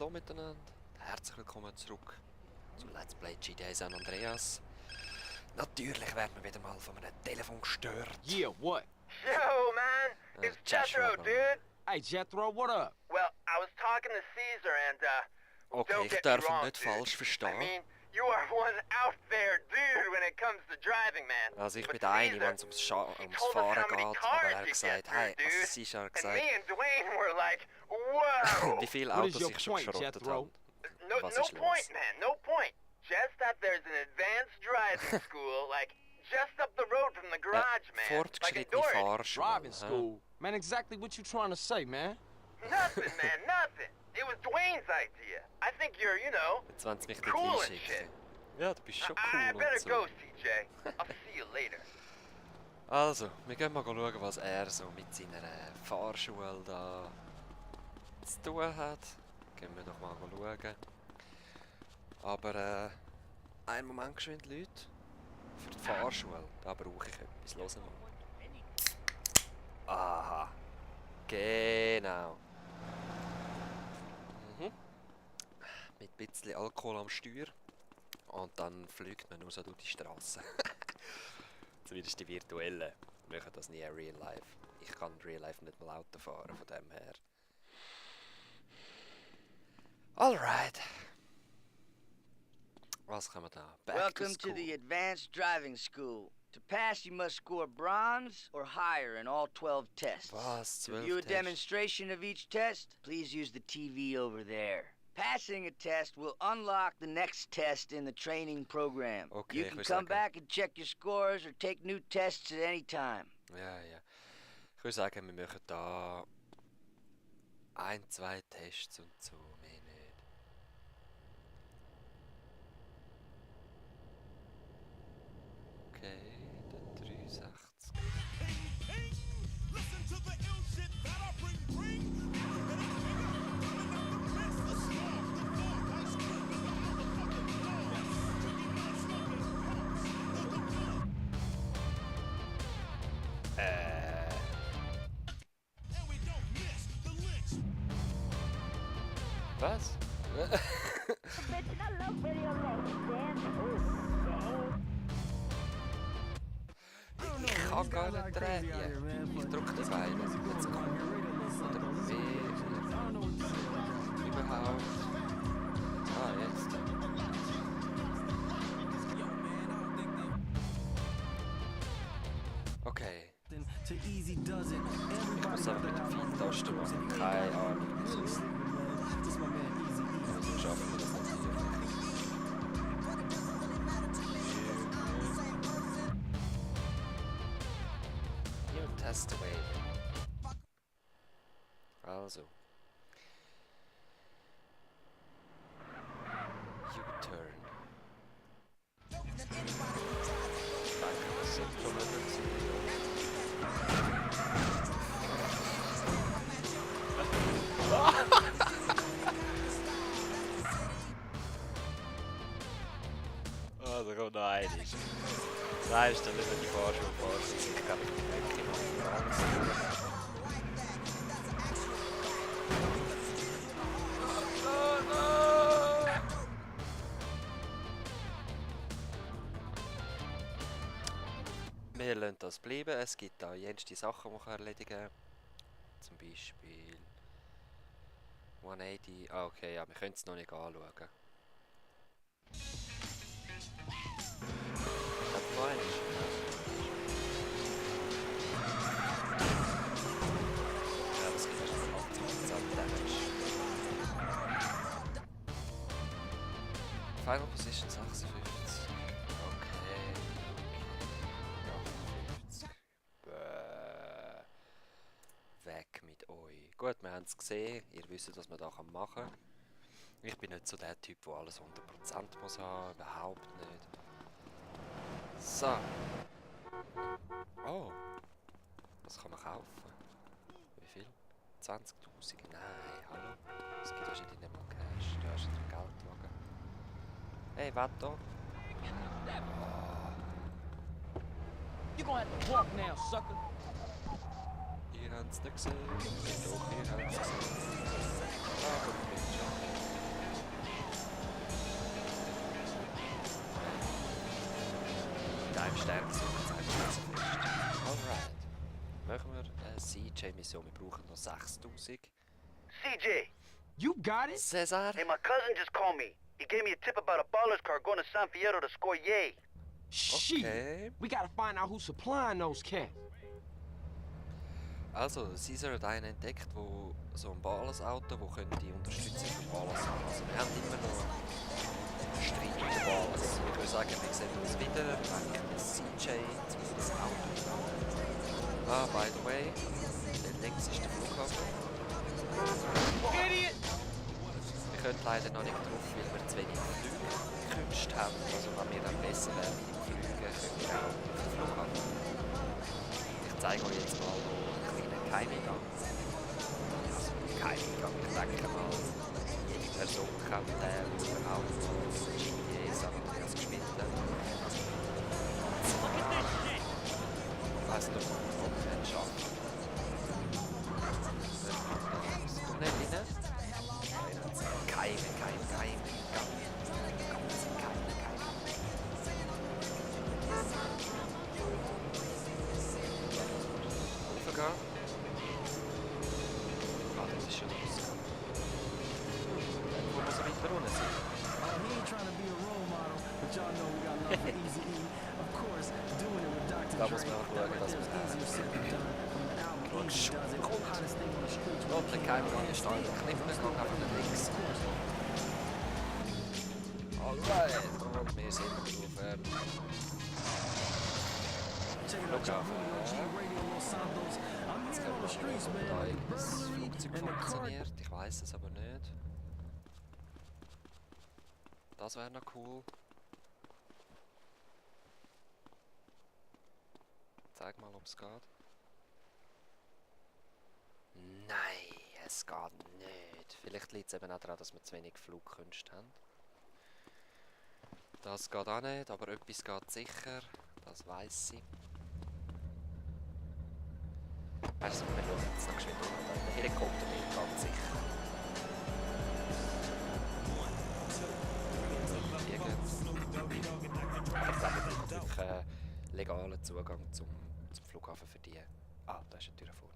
Hallo miteinander, herzlich willkommen zurück zu Let's Play GTA San Andreas. Natürlich werden wir wieder mal von einem Telefon gestört. Yeah, what? Yo, man, it's Jethro, dude. Hey, Jethro, what up? Well, I was talking to Caesar and, Okay, don't ich get me darf ihn wrong, nicht dude. falsch I verstehen. mean, you are one out there, dude, when it comes to driving, man. Also ich But bin der eine, Caesar, wenn es ums he Fahren told us geht, how many aber cars er hat you gesagt, get hey, through, also dude. sie hat And gesagt, me and Dwayne were like, whoa. wie viele What is Autos your ich schon point, geschrottet Jethro? habe. No Was point, ist los? man, no point. Just that there's an advanced driving school, like, just up the road from the garage, man. Like a Fortgeschrittene door. Fahrschule. Driving hä? school? Man, exactly what you trying to say, man? Nothing, man, nothing. It was Dwayne's idea. I think you're, you know, Jetzt wollen sie mich dort cool and hinschicken. shit. Ja, du bist schon I cool better und so. go, CJ. I'll see you later. Also, wir gehen mal schauen, was er so mit seiner Fahrschule da zu tun hat. Gehen wir doch mal schauen. Aber, einen Moment geschwind, Leute. Für die Fahrschule, da brauche ich etwas. Hören wir. Aha. Genau. Mhm. Mit ein bisschen Alkohol am Steuer. Und dann fliegt man nur so durch die Straße. Zumindest die virtuellen. Wir machen das nie in Real Life. Ich kann in Real Life nicht mal Auto fahren, von dem her. Alright. Was kann man da? Back Welcome to to the school. Advanced Driving School. To pass, you must score bronze or higher in all 12 tests. Was? To 12 view a Tests? demonstration of each test, please use the TV over there. Passing a test will unlock the next test in the training program. Okay, You ich can würde come sagen- back and check your scores or take new tests at any time. Ja, ja. Ich würde sagen, wir machen da 1, 2 Tests und so, mehr nicht. Okay, der 63. Was? Ich kann gar nicht drehen. Ich drücke die Beine. Jetzt kommt. Oder B. Überhaupt. Ah, jetzt. Okay. Ich muss aber mit den Pfeiltasten machen. Keine Ahnung. Wieso schaffen wir das natürlich. New test wave. Also. U-turn. Danke, das sind schon Also kommt noch eine. Das heißt, dann müssen wir die Fahrschule fahren, ich glaube, ich bin wirklich noch alles. Wir lassen das bleiben. Es gibt da jenste Sachen, die man erledigen kann. Zum Beispiel 180. Ah, okay, ja, wir können es noch nicht anschauen. Das noch eins. Ja, das gibt schon 18% Damage. Final Position 56. Okay. 58. Weg mit euch. Gut, wir haben es gesehen. Ihr wisst, was man da machen kann. Ich bin nicht so der Typ, der alles 100% muss haben. Überhaupt nicht. So. Oh. Was kann man kaufen? Wie viel? 20.000? Nein, hallo. Es gibt wahrscheinlich nicht mal Cash. Da ist ein Geldwagen. Hey, wetter. You gonna have to walk now, sucker. Ihr habt es nicht gesehen. Doch, ihr habt es gesehen. Ah, gut, bin schon. im Stern suchen, sagt man so fest. Alright. Machen wir eine CJ-Mission. Wir brauchen noch 6000. CJ, You got it? Cesar? hey, my cousin just called me. He gave me a tip about a baller's car going to San Fierro to score yay. Shit. Okay. We gotta find out who's supplying those cats. Also, Caesar hat einen entdeckt, wo so ein Balance-Auto, wo könnte die Unterstützung von Balance haben. Also wir haben immer noch Streit mit der Balance. Ich würde sagen, wir sehen uns wieder, wenn ich mit CJ das Auto baue. Ah, by the way, dort links ist der Flughafen. Idiot! Wir können leider noch nicht drauf, weil wir zu wenig Flugkünste haben. Also wenn wir dann besser werden im Fliegen, können wir auch auf den Flughafen. Ich zeige euch jetzt mal einen kleinen Geheimgang. Also Geheimgang, ich denke mal, jede Person kennt den, die überhaupt GTA San Andreas gespielt hat. Ich weiss nicht, ob wir den schaffen. Es kommt nicht rein. Geheime. Raufgehen. Ah, das ist schon rausgegangen. Wo wir so weit runter sind. He ain't trying to be a role model, but y'all know we got love for Easy E. Of course, doing it with Dr. Da Dre. muss man auch That schauen, right dass there is man easier said than done. From the album Easy does it, hottest thing on the streets. Und der Geheimgang ist da. Ich klicke den Gang einfach nach links. Alright. Und wir sind auf Check it out, y'all. Flughafen. G Radio Los Santos. I'm Jetzt here können on the streets, wir man. da das Flugzeug And the car. funktioniert. Ich weiß es aber nicht. Das wäre noch cool. Zeig mal, ob es geht. Nein, es geht nicht. Vielleicht liegt es eben auch daran, dass wir zu wenig Flugkünste haben. Das geht auch nicht, aber etwas geht sicher. Das weiss ich. Also, wir schauen jetzt noch geschwind runter. Der Helikopter geht ganz sicher. Aber ich glaube, wir brauchen wirklich legalen Zugang zum Flughafen für die. Ah, da ist eine Tür vorne.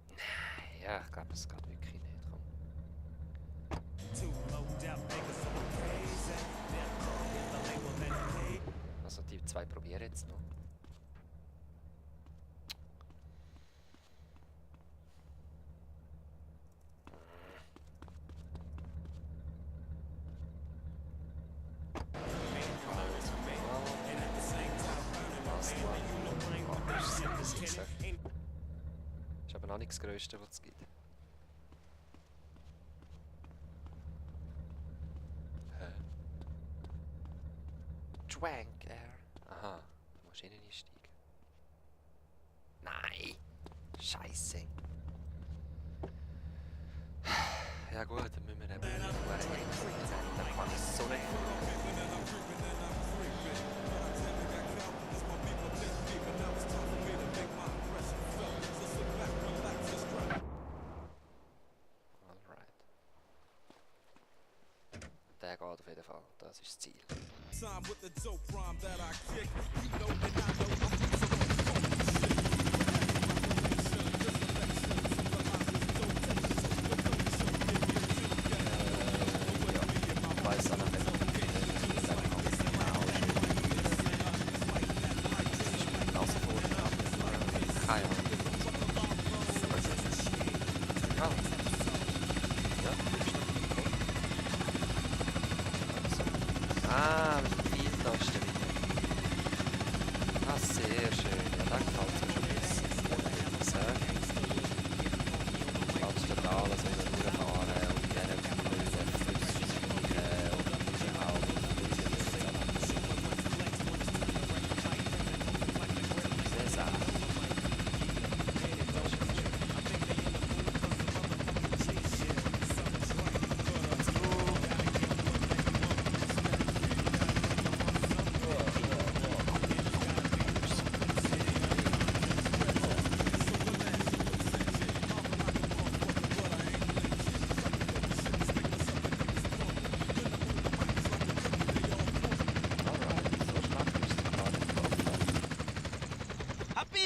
Nein, ja, ich glaube, es geht wirklich nicht. Komm. Also die zwei probieren jetzt noch. Ist aber noch nicht das Größte, was es gibt. Schwank Air. Aha, Maschinen einsteigen. Nein! Scheiße. Ja gut, dann müssen wir eben nur einen Helikopter nehmen. Dann kann ich so nicht fliegen. Der geht auf jeden Fall, das ist das Ziel. Ich weiss auch noch nicht, keine Ahnung. Ja. Ah, mit dem Pfeiltasten wieder. Ah, sehr schön. Ja, das gefällt mir schon besser. Das kannst du da alles wieder durchfahren und gerne blöde Flüsse und überhaupt. Sehr sehr.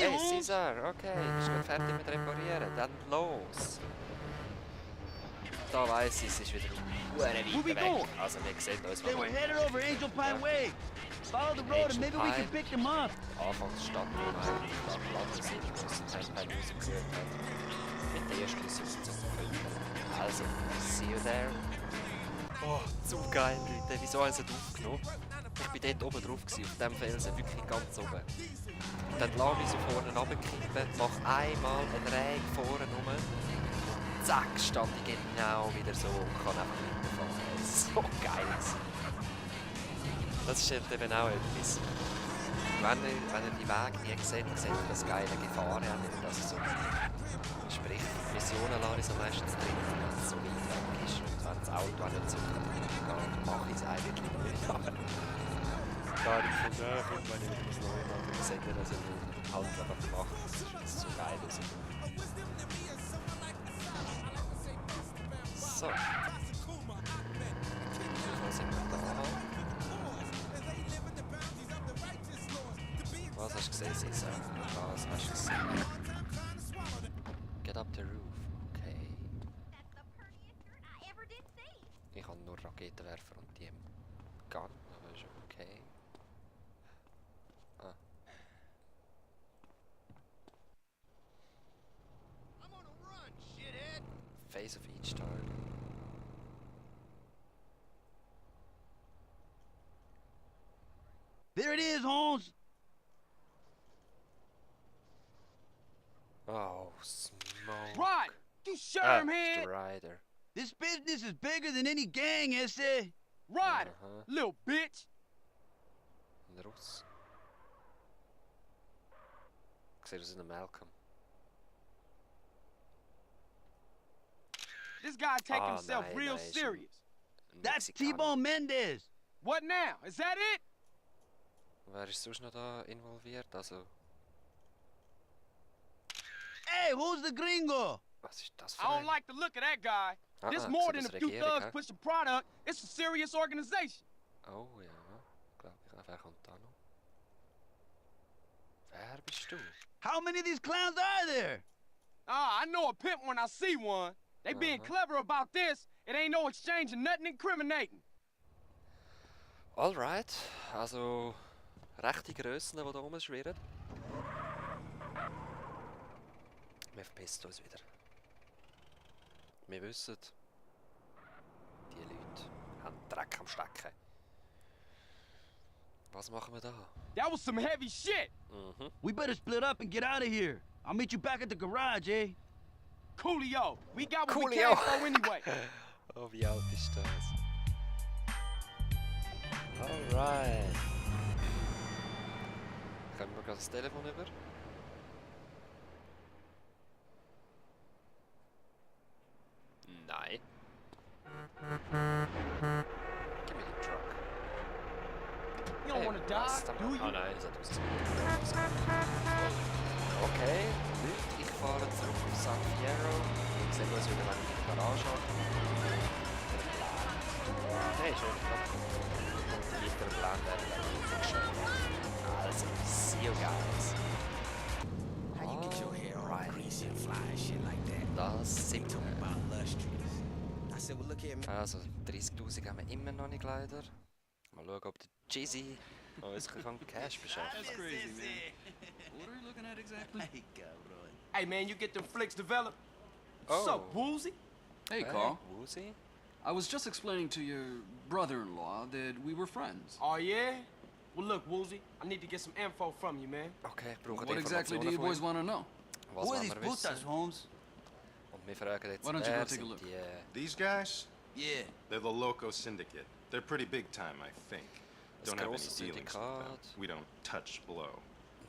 Hey, Caesar, okay, ist gut fertig mit Reparieren. Dann los. Da weiss ich, es ist wieder weit weg. Also wir sehen uns They were headed over Angel Pine Way. Follow the road and maybe we can pick them up. Anfangsstadt, wo wir eigentlich da gelandet sind, wo es ein Musik gehört hat. Mit der ersten Mission zum Feinden. Also, see you there. Oh, zu geil, Leute. Wieso haben sie es aufgenommen? Ich war dort oben drauf, auf diesem Felsen, wirklich ganz oben. Und dann lasse ich so vorne runterkippen, mache einmal eine Drehung vorne rum. Zack, stand ich genau wieder so und kann einfach weiterfahren. Das ist so geil. Das ist eben auch etwas. Wenn ihr die Wege nie seht ihr das geile Gefahren auch nicht. Also so, sprich, Missionen lasse ich so meistens drin, wenn es so weit weg ist. Und wenn das Auto auch nicht so gut geht, mache ich es eigentlich nicht. Aber da ich von der kommt, wenn ich wieder was Neues mache, dann seht ihr das halt einfach gemacht. Das ist so geil. So. Wo sind wir da? Was hast du gesehen, Caesar? Was hast du gesehen? Get up the roof. Okay. Ich habe nur Raketenwerfer und die im Gun, aber ist okay. Ah. Face of each target. There it is, Holmes. Oh, smoke. Right! You It's shermhead! the rider. This business is bigger than any gang, ese. Rider! Uh-huh. Little bitch! Ein Russ. Ich sehe das in der Malcolm. This guy take Ah, himself nein, real nein, ist serious. Ein That's Mexikaner. T-Bone Mendez. What now? Is that it? Wer ist sonst noch da involviert? Also, Hey, who's the gringo? was ist das für I don't ein? like the look of that guy. This Ah, more so than a das few Regierung, thugs hä? pushing product. It's a serious organization. Oh ja, glaube ich. Wer kommt da noch? Wer bist du? How many of these clowns are there? Ah, I know a pimp when I see one. They being clever about this. It ain't no exchange of nothing incriminating. Alright, also rechte Grössen, die da rumschwirren. Wir verpissen uns wieder. Wir wissen, die Leute haben Dreck am Stecken. Was machen wir da? That was some heavy shit. We better split up and get out of here. I'll meet you back at the garage, eh? Coolio. We got what we Coolio. came for anyway. Oh, wie alt ist das? Alright. Können wir gerade das Telefon über? Nein. Gib mir den Truck. You don't wanna was? die, do you? Ah nein, das hat ausgesehen. Okay, Leute, ich fahre zurück auf San Fierro. Ich sehe uns wieder, wenn ich in die Garage habe. Hey, schön, und die weiteren Pläne werden dann geschafft. Also, see you guys. How you get your hair all Alright. greasy and fly and shit like that? Das sind Talking wir. about lustrous. I said, well, look here, man. Also, 30'000 haben wir immer noch nicht leider. Mal schauen, ob der Jizzy uns kann Cash beschafft. That's crazy, man. What are you looking at exactly? Hey, cabrón. Hey man, you get them flicks developed? Oh. What's up, Woozy? Hey, Carl. Wuzzy? I was just explaining to your brother-in-law that we were friends. Oh yeah? Well look, Woozy, I need to get some info from you, man. Okay, ich brauche What exactly do you boys want to know? Was Who are wollen these wir wissen? putas, Holmes? Und wir fragen jetzt, Why don't you go wer take a sind look? die... These guys? Yeah. They're the Loco Syndicate. They're pretty big time, I think. Das Don't have any grosse dealings with them. Syndikat. We don't touch blow.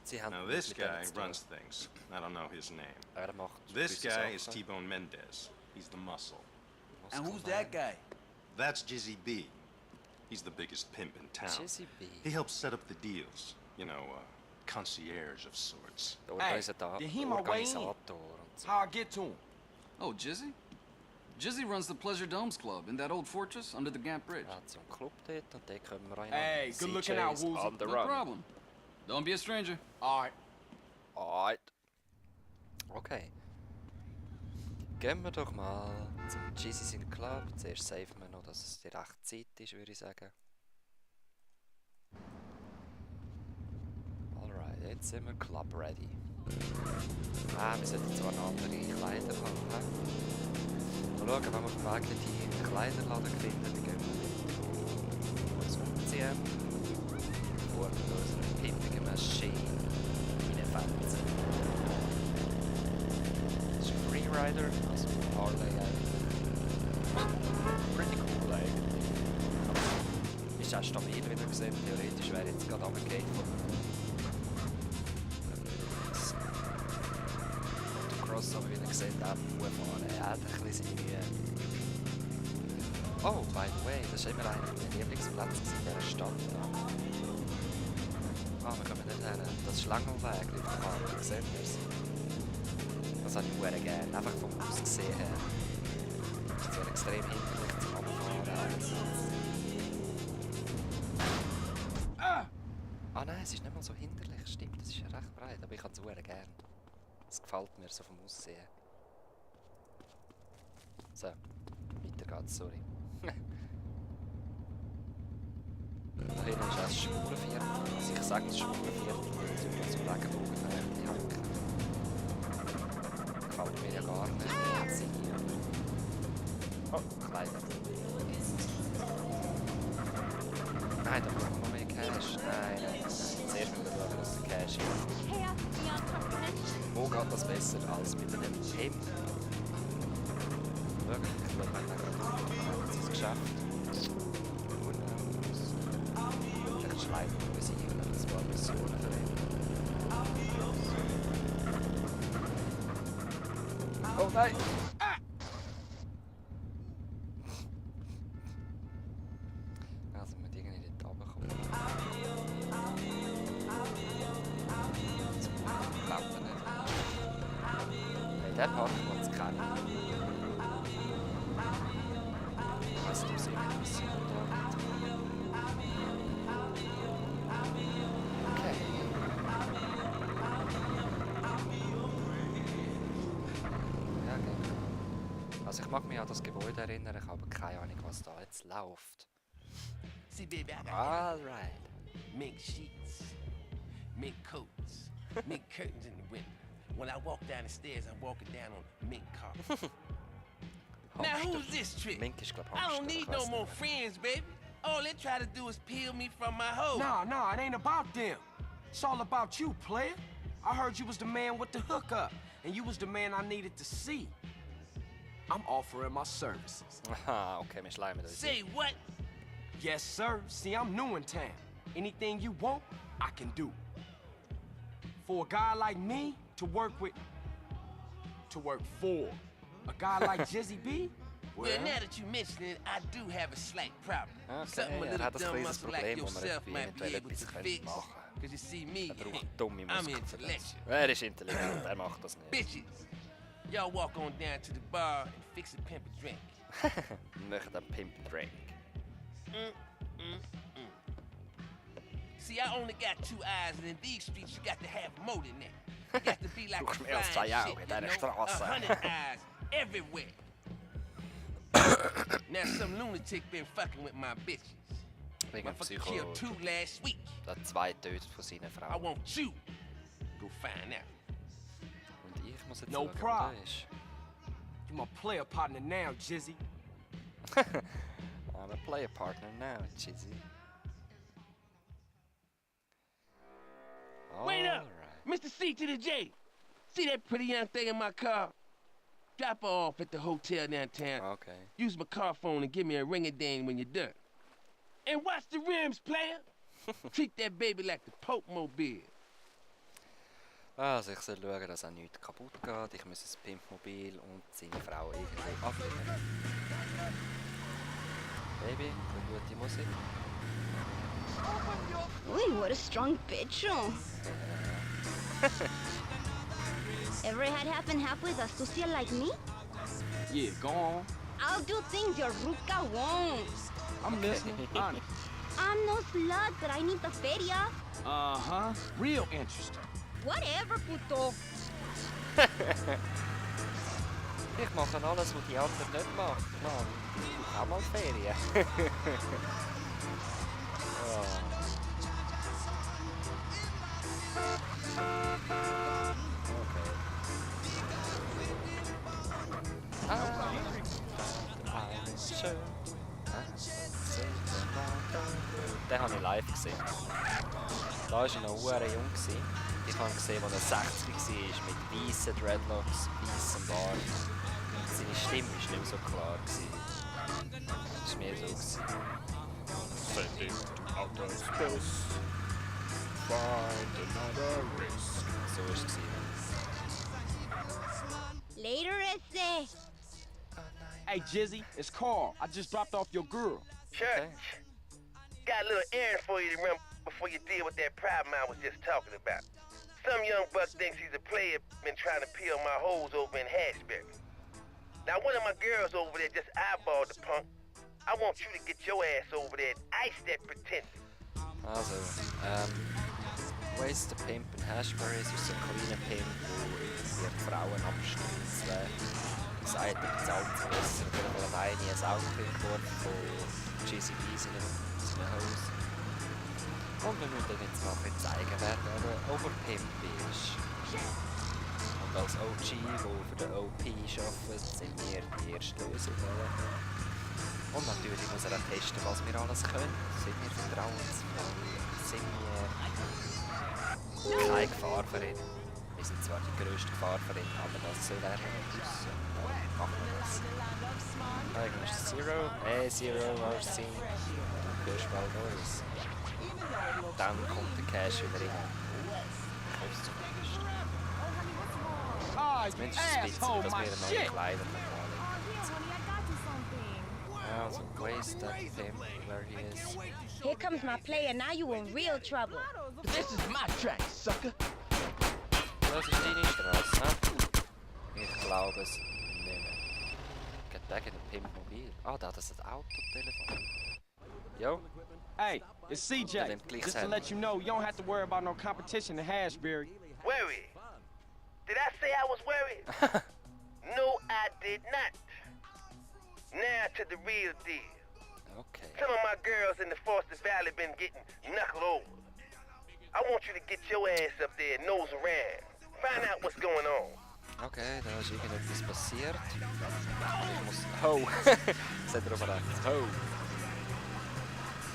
Sie haben Now nichts this mit denen guy zu tun. runs things. I don't know his name. Er macht This gewisse guy is Sachen. T-Bone Mendez. He's the muscle. And who's that guy? That's Jizzy B. He's the biggest pimp in town. Jizzy B. He helps set up the deals. You know, concierge of sorts. Der Hey, Organisator. did he my way in? Organisator und so. How I get to him? Oh, Jizzy? Jizzy runs the Pleasure Domes Club in that old fortress under the Gant Bridge. Er hat so einen Club dort und den können wir rein. Hey, good looking out, Woozy. On the No run. problem. Don't be a stranger. Alright. Alright. Okay. Gehen wir doch mal zum Jizzy in Club. Zuerst safen wir noch, dass es die rechte Zeit ist, würde ich sagen. Alright, jetzt sind wir Club ready. Wir sollten zwar noch andere Kleider haben. Mal schauen, wenn wir auf dem Weg in die Kleiderladen finden, dann gehen wir uns umziehen. Bevor wir mit unserer pimpigen Maschine reinfetzen. Das ist ein Freerider, also ein Harley eigentlich. Pretty cool eigentlich. Aber ist auch stabil, wie ihr seht. Theoretisch wäre jetzt gerade runtergefallen von Motocross, aber wie ihr seht, auch fahren. Er hat ein bisschen seine Mühe. Oh, by the way, das war immer einer meiner Lieblingsplätze in dieser Stadt. Wir kommen nicht her. Das ist Schlangenweg auf der Karte, seht ihr es? Das habe ich sehr gerne, einfach vom Aussehen her. Das ist sehr extrem hinterlich zum Abfahren. Ah nein, es ist nicht mal so hinterlich, stimmt, es ist ja recht breit, aber ich habe es sehr gerne. Es gefällt mir so vom Aussehen. So, weiter geht's, sorry. Da hinten ist auch das Schwulenviertel. Also ich sage das Schwulenviertel, weil es über so Regenbogen die hängen. Gefällt mir ja gar nicht. Sie hier. Oh, Kleider. Nein, da brauchen wir noch mehr Cash. Nein. Zuerst müssen wir schauen, dass der Cash ist. Wo geht das besser als mit einem Hemd? Wirklich, ich glaube, wir haben gerade sein Geschäft. Leider besiegen und ein paar Missionen verwenden. Oh nein! Also wir irgendwie nicht runterkommen. Zum Glück glaubt er nicht. Nein, den Parkplatz kenne ich. Ich weiss nicht, ob es irgendeine Mission da gibt. Also ich mag mich an das Gebäude erinnern, ich habe keine Ahnung, was da jetzt läuft. See, baby, I got Alright. mink sheets, mink coats, mink curtains in the window. When I walk down the stairs, I'm walking down on mink carpet. Now who's this trick? Mink ist, glaub ich, I don't Hamster, need ich no weiss more nicht. friends, baby. All they try to do is peel me from my hoe. Nah, it ain't about them. It's all about you, player. I heard you was the man with the hookup, and you was the man I needed to see. I'm offering my services. Aha, okay, wir schleimen uns. Say what? Yes, sir. See, I'm new in town. Anything you want, I can do. For a guy like me to work with, to work for a guy like Jizzy B, Well, now that you mention it, I do have a slight problem. Okay, Something a er little hat ein dumb kleines muscle like Problem, wo man yourself might be eventuell able to etwas fix. machen könnte. Cause you see me, Er braucht dumme I'm Muskeln. intellectual. Er ist intelligent, er macht das nicht. Bitches, y'all walk on down to the bar and fix a pimp a drink. Wir machen einen Pimp Drink. See, I only got 2 eyes, and in these streets, you got to have more than that. You got to be like Brauchst a mehr als fine 2 Augen shit, in you dieser know? Straße. 100 eyes everywhere. Now some lunatic been fucking with my bitches. Wegen dem Motherfucker Psycho. killed 2 last week. Der 2 tötet von seiner I Frau. want you go find out. Und ich muss jetzt No schauen, wo problem. der ist. you my player partner now, Jizzy. I'm a player partner now, Jizzy. Wait up! Alright. Mr. C to the J. See that pretty young thing in my car? Drop her off at the hotel downtown. Okay. Use my car phone and give me a ring-a-ding when you're done. And watch the rims, player. Treat that baby like the Pope Mobile. Also ich soll schauen, dass auch nichts kaputt geht. Ich muss das Pimpmobil und seine Frau irgendwie abliefern. Baby, eine gute Musik. Uy, what a strong bedroom. Ever had half and half with a sucia like me? Yeah, go on. I'll do things your ruca won't. I'm listening. Honest. I'm no slut, but I need the feria. Uh-huh. Real interesting. Whatever, puto. Ich mache alles, was die anderen nicht machen. Mann, ich auch mal Ferien. Den habe ich live gesehen. Da war er noch sehr jung. Ich habe gesehen, als er 60 war, mit weißen Dreadlocks, weißem Bart. Seine Stimme war nicht mehr so klar. Das war mehr so. Sending to outer space. Find another risk. So war es. Later, ese. Hey, Jizzy, it's Carl. I just dropped off your girl. Sure. Got a little errand for you to run before you deal with that problem I was just talking about. Some young buck thinks he's a player, been trying to peel my hoes over in Hashberry. Now, one of my girls over there just eyeballed the punk. I want you to get your ass over there and ice that pretender. Also, Waste the Pimp in Hashberry ist ein kleiner Pimp, der Frauen abstürzt. Sagt, er bezahlt zu besser, weil alleine ein Auto geworfen von Jizzy seinem Haus. Und wir müssen ihm jetzt mal zeigen, wer der Oberpimp ist. Und als OG, die für den OP arbeiten, sind wir die ersten Lösungen. Und natürlich muss er auch testen, was wir alles können. Sind wir vertrauensvoll? Sind wir keine Gefahr für ihn? Wir sind zwar die grösste Gefahr für ihn, aber das soll er nicht wissen. Machen wir das. Eigentlich ist es Zero. Hey, Zero, was ist Sehen? Du hörst mal Neues. Dann kommt der Cash wieder rein. Ich hoffe es zumindest. Zumindest ein bisschen, dass wir neue Kleider anlegen. Also, waste that pimp where he is. Here comes my player. Now you in real trouble. This is my track, sucker. Das ist deine Straße, hä? Ich glaube es nicht mehr. Geht der gegen den Pimp mobil? Ah, da hat das ein Autotelefon. Jo. Hey, it's CJ. Just to let you know, you don't have to worry about no competition in Hashberry. Worried? Did I say I was worried? No, I did not. Now to the real deal. Okay. Some of my girls in the Foster Valley been getting knuckled over. I want you to get your ass up there and nose around. Find out what's going on. Okay, da ist irgendetwas passiert. Ich muss... Ho! Seht ihr oben rechts? Ho!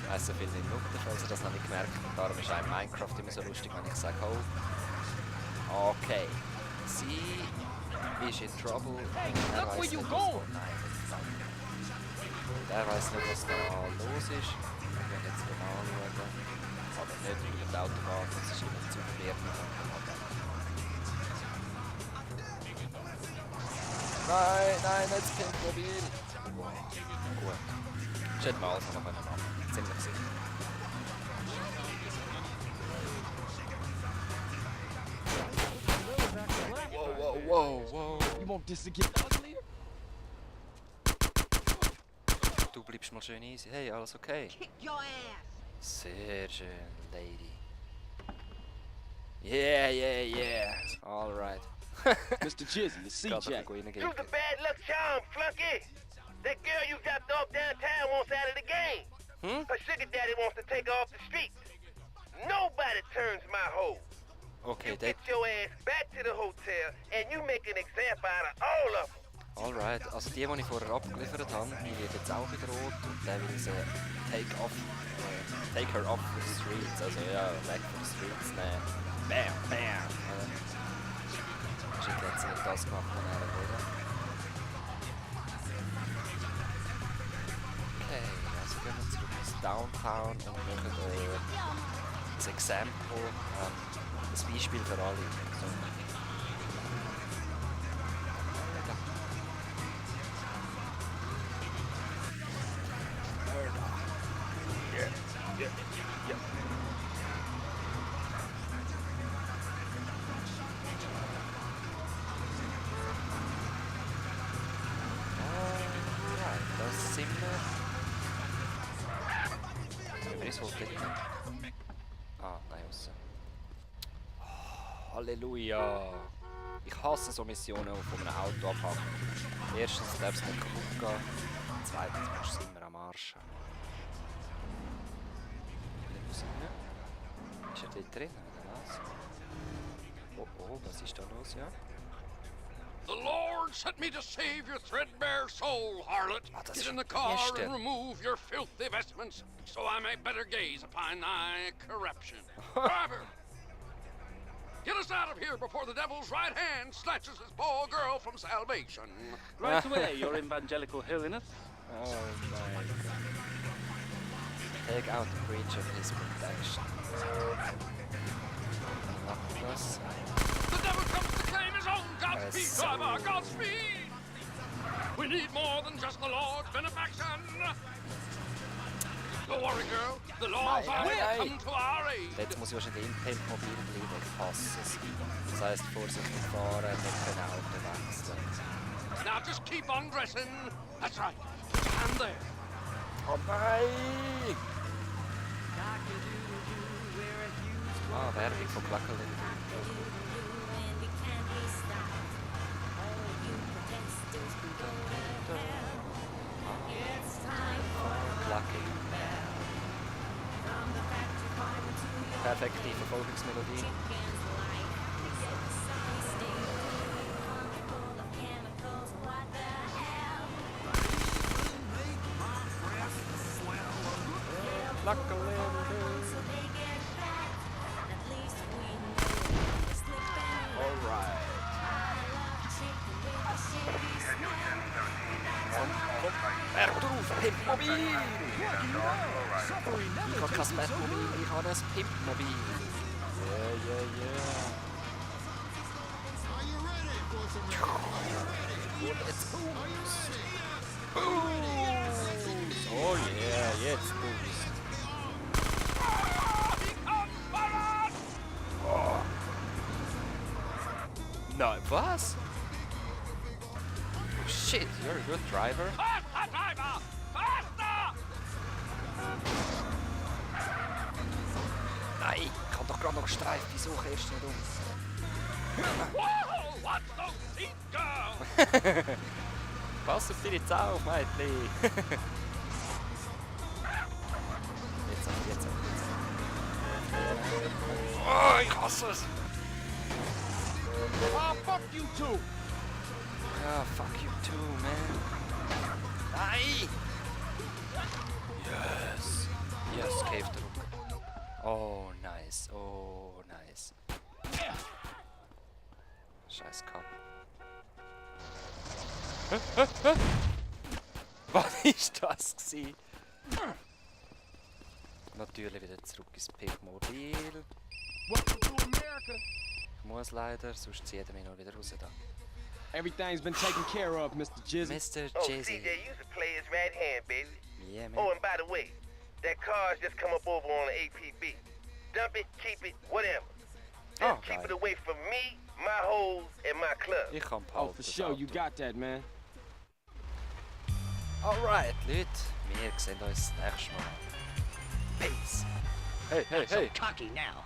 Ich weiss so viel nicht Minuten, falls ihr das noch nicht gemerkt habt. Darum ist auch in Minecraft immer so lustig, wenn ich sage Ho. Okay. Sie ist in Trouble. Er weiss nicht, was... Der weiss nicht, was da los ist. Wir werden jetzt mal anschauen. Aber nicht über die Autobahn, das ist immer zu verwirrend. Nein, nein, nicht das Pimp-Mobil! Gut. Das hätten wir alles noch machen. Ziemlich sicher. Wow. You want this to get uglier? Du bleibst mal schön easy. Hey, alles okay? Kick your ass. Sehr schön, Lady. Yeah. Alright. Mr. Jizzy, it's CJ. You're the bad luck charm, flunky. That girl you dropped off downtown wants out of the game. Her sugar daddy wants to take her off the street. Nobody turns my hoe. Okay, You get your ass back to the hotel and you make an example out of all of them. Alright, also die ich vorher abgeliefert habe, die wird jetzt auch bedroht und der will sie take her off the streets, also ja, weg von den Streets nehmen. Bam! Wahrscheinlich hat sie nicht das gemacht, was er wollte. Okay, also gehen wir zurück ins Downtown und machen ein Exempel, ein Beispiel für alle. So. Das sind wir. Übrigens wollte ich... Ah, nein, aussen. Halleluja! Ich hasse so Missionen, die von einem Auto abhaken. Erstens darf es nicht kaputt gehen. Zweitens musst du es immer am Arsch haben. Ist er dort drin, oder was? Oh, oh, was ist da los, ja? The Lord sent me to save your threadbare soul, harlot. Das Get ist in the car Gäste. and remove your filthy vestments, so I may better gaze upon thy corruption. Driver! Get us out of here before the devil's right hand snatches this poor girl from salvation. Right away, your evangelical holiness. Oh my god. Take out the breach of his protection. Macht das? The devil comes to claim his own Godspeed, driver, Godspeed! We need more than just the Lord's benefaction. Don't worry, girl. The laws are come to our aid. Jetzt muss ich wahrscheinlich im Tempomobil bleiben, ich hasse es. Das heisst, vorsichtig fahren, nicht den Auto wechseln. Now just keep on dressing. That's right. Put your hand there. Oh nein! Ah, Werbung von Glackerlin. Glacking. Perfekte Verfolgungsmelodie. Alright. Er drauf, Pimpmobil! Ich habe kein Batmobil, ich habe ein Pimpmobil. Jetzt Boost! Boost! Oh yeah, jetzt Boost! Oh. Nein, was? Oh shit, you're a good driver. Faster, driver! Faster! Nein, ich kann doch gerade noch Streifen suchen, erst nicht um. Whoa! What's those seat, girl? Pass auf deine Zähne auf, Mädchen. Jetzt. Oh, ich hasse es. Oh, fuck you too. Ah, fuck you too, man. Nein! Yes, cave drücken. Oh, nice. Oh, nice. Scheiß Kapp. Was ist das gewesen? Natürlich wieder zurück ins Pimpmobil. Welcome to America. Ich muss leider, sonst zieht er mich noch wieder raus da. Everything's been taken care of, Mr. Jizzy. Mr. Oh, Jizzy. CJ, you the player's right hand, baby. Yeah, man. Oh, and by the way, that car's just come up over on the APB. Dump it, keep it, whatever. Just Oh, keep geil. it away from me, my hoes, and my club. Ich kann Oh, behalten. for das sure, you Auto. got that, man. Alright, Leute. Wir sehen uns nächstes Mal. Peace. Hey, hey, So hey. cocky now.